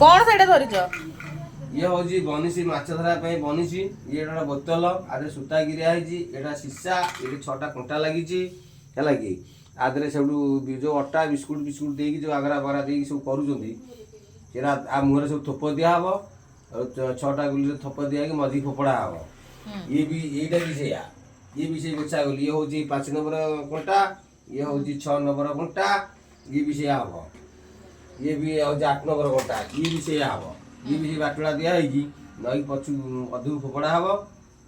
କଣ ସେଇଟା ଧରିଛ? ଇଏ ହଉଛି ବନିଶୀ, ମାଛ ଧରିବା ପାଇଁ ବନିଶୀ। ଇଏ ଗୋଟେ ବୋତଲ, ଆରେ ସୂତା ଗିରିଆ ହେଇଛି। ଏଇଟା ସୀସା, ଏଠି 6ଟା କଣ୍ଟା ଲାଗିଛି, ହେଲା କି? ଆ ଦେହରେ ସେଠୁ ଯୋଉ ଅଟା ବିସ୍କୁଟ ବିସ୍କୁଟ ଦେଇକି, ଯୋଉ ଆଗରା ବଗରା ଦେଇକି ସବୁ କରୁଛନ୍ତି ସେଟା, ଆ ମୁହଁରେ ସବୁ ଥୋପ ଦିଆହବ ଆଉ 6ଟା ଗୁଲିରେ ଥୋପ ଦିଆ ହେଇକି ମଝି ଫୋପଡ଼ା ହବ। ଇଏ ବି, ଏଇଟା ବି ସେଇଆ, ଇଏ ବି ସେଇ ଗୋଛା ଗୁଲି। ଇଏ ହଉଛି 5 ନମ୍ବର କଣ୍ଟା, ଇଏ ହଉଛି 6 ନମ୍ବର କଣ୍ଟା, ଇଏ ବି ସେଇଆ ହବ। ଇଏ ବି ହଉଛି 8 ନମ୍ବର କଣ୍ଟା, ଇଏ ବି ସେଇଆ ହବ। ଇଏ ବି ସେଇ ବାଟୁଳା ଦିଆ ହେଇକି ନଈ ପଛୁ ଅଧିକ ଫୋପଡ଼ା ହବ।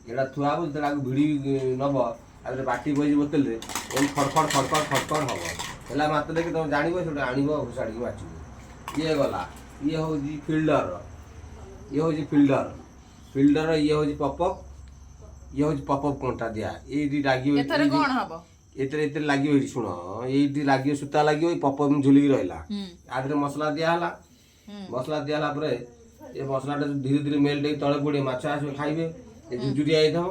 ଏଇଟା ଥୁଆ ହବ, ଯେତେବେଳେ ଆକୁ ଭିଡ଼ି ନବ, ଆଉ ବାଟି ବହିଛି ବୋତଲରେ, ଏମିତି ଖଡ଼ ଖଡ଼ ଖଡ଼ ଖଡ଼ ଖଡ଼ ଖଡ଼ ହବ। ହେଲା ମାତ୍ରକେ ତମେ ଜାଣିବ, ସେଟା ଆଣିବ ଘୋଷାଡ଼ିକି ବାଟିବ। ଇଏ ଗଲା। ଇଏ ହଉଛି ଫିଲ୍ଡର, ଇଏ ହଉଛି ଫିଲ୍ଡର, ଫିଲ୍ଡର। ଇଏ ହଉଛି ପପଅପ୍, ଇଏ ହଉଛି ପପଅପ୍ କଣ୍ଟା ଦିଆ। ଏଇଠି ଲାଗିବ। ଏଥର କଣ ହବ? ଏଥିରେ ଏଥିରେ ଲାଗିବ। ଏଇଠି ଶୁଣ, ଏଇଠି ଲାଗିବ, ସୂତା ଲାଗିବ। ଏଇ ପପଅପ୍ ଝୁଲିକି ରହିଲା। ଆ ଦେହରେ ମସଲା ଦିଆହେଲା। ମସଲା ଦିଆହେଲା ପରେ ଏ ମସଲାଟା ଧୀରେ ଧୀରେ ମେଲ୍ଟ ହେଇକି ତଳେ ପଡ଼ିବ, ମାଛ ଆସିବେ ଖାଇବେ। ଏ ଝୁଝୁରିଆ ହେଇଥିବ,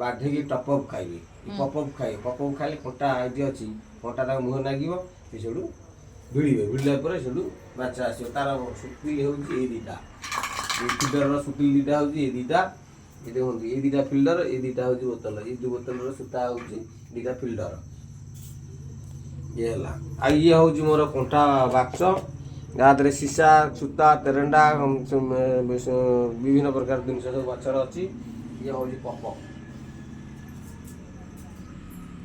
ବାଧ୍ୟକି ଟପଅପ୍ ଖାଇବେ, ପପଅପ୍ ଖାଇବେ। ପପଅପ୍ ଖାଇଲେ କଣ୍ଟା ଏଇଠି ଅଛି, କଣ୍ଟା ତାଙ୍କ ମୁହଁ ଲାଗିବ, ସେ ସେଠୁ ଭିଡ଼ିବେ। ଭିଡ଼ିଲା ପରେ ସେଠୁ ମାଛ ଆସିବ। ତାର ସୁତିଲି ହେଉଛି ଏଇ 2ଟା, ଏଇ ଫିଲ୍ଡରର ସୁତିଲି 2ଟା ହେଉଛି ଏଇ 2ଟା। ଏ ଦେଖନ୍ତୁ, ଏଇ 2ଟା ଫିଲ୍ଡର, ଏଇ 2ଟା ହେଉଛି ବୋତଲ। ଏଇ ଦୁଇ ବୋତଲର ସୂତା ହେଉଛି 2ଟା ଫିଲ୍ଡର। ଇଏ ହେଲା। ଆଉ ଇଏ ହେଉଛି ମୋର କଣ୍ଟା ବାକ୍ସ। ୟା ଦେହରେ ସୀସା, ସୂତା, ତେରେଣ୍ଡା, ବିଭିନ୍ନ ପ୍ରକାର ଜିନିଷ ସବୁ ଗଛର ଅଛି। ଇଏ ହେଉଛି ପପ୍,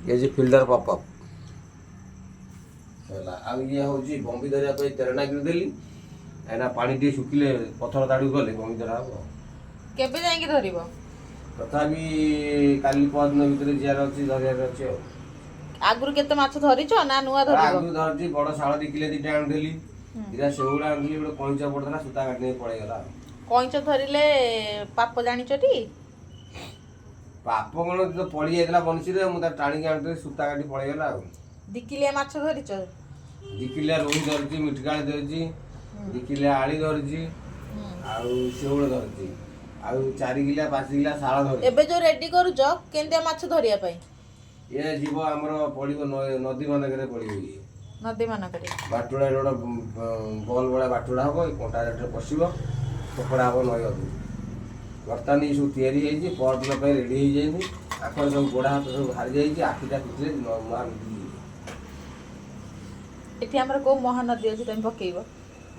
ଇଏ ହେଉଛି ଫିଲ୍ଡର ପପ୍ ହେଲା। ଆଉ ଇଏ ହେଉଛି ବମ୍ବି ଧରିବା ପାଇଁ ତେରେଣ୍ଡା କିଣିଦେଲି। ଏଇନା ପାଣି ଟିକେ ଶୁଖିଲେ ପଥର ତାଡ଼କୁ ଗଲେ ବମ୍ବି ଧରା ହବ। କେବେ ଯାଇକି ଧରିବ? ତଥାପି କାଲି ପରଦିନ ଭିତରେ ଯିବାର ଅଛି, ଧରିବାର ଅଛି ଆଉ। ଆଗରୁ କେତେ ମାଛ ଧରିଛ ନା ନୂଆ ଧରିବ? ଆଗରୁ ଧରିଛି। ବଡ଼ ଶାଳ 2 କିଲୋ 2ଟା ଆଣିଥିଲି, 2ଟା ଶେଉଳ ଆଣିଥିଲି, ଗୋଟେ କଇଁଚ ପଡ଼ିଥିଲା, ସୂତା କାଟି ନେଇ ପଳେଇଗଲା। କଇଁଚ ଧରିଲେ ପାପ, ଜାଣିଛ ଟି? ପାପ କଣ, ତ ପଡି ଯାଇଥିଲା ବନିଶୀରେ, ମୁଁ ତାକୁ ଟାଣିକି ଆଣିଥିଲି, ସୂତା କାଟି ପଳେଇଗଲା ଆଉ। 2 କିଲିଆ ମାଛ ଧରିଛ? 2 କିଲିଆ ରୋହି ଧରିଛି, ମିଠକାଳି ଧରିଛି, 2 କିଲିଆ ଆଳି ଧରିଛି ଆଉ ଶେଉଳ ଧରିଛି, ଆଉ 4 କିଲିଆ 5 କିଲିଆ ଶାଳ ଧରିଛି। ଏବେ ଯୋଉ ରେଡି କରୁଛ, କେମିତିଆ ମାଛ ଧରିବା ପାଇଁ? ଇଏ ଯିବ ଆମର ପଡ଼ିବ, ନଦୀ ମାନଙ୍କରେ ପଡ଼ିବ ଇଏ। ନଦୀ ମାନଙ୍କରେ? ବାଟୁଳା, ଗୋଟେ ବଲ୍ ଭଳିଆ ବାଟୁଳା ହବ, ଏଇ କଣ୍ଟା ରେଟରେ ପଶିବ, ଫୋପଡ଼ା ହବ ନଈ ଅଧିକ। ବର୍ତ୍ତମାନ ଏଇ ସବୁ ତିଆରି ହେଇଛି, ପରଦିନ ପାଇଁ ରେଡି ହେଇଯାଇଛି। ଆଖରେ ସବୁ ଗୋଡ଼ ହାତ ସବୁ ବାହାରି ଯାଇଛି, ଆଖିଟା ପିଟିଲେ ମହାନଦୀ ଯିବ। ଏଠି ଆମର କୋଉ ମହାନଦୀ ଅଛି ତମେ ପକେଇବ?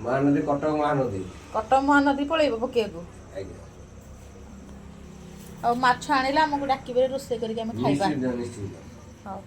ମହାନଦୀ, କଟକ ମହାନଦୀ। କଟକ ମହାନଦୀ ପଳେଇବ ପକେଇବାକୁ? ଆଜ୍ଞା। ଆଉ ମାଛ ଆଣିଲେ ଆମକୁ ଡାକିବେ, ରୋଷେଇ କରିକି ଆମେ ଖାଇବା। ନିଶ୍ଚିନ୍ତ, ନିଶ୍ଚିନ୍ତ। ହଉ।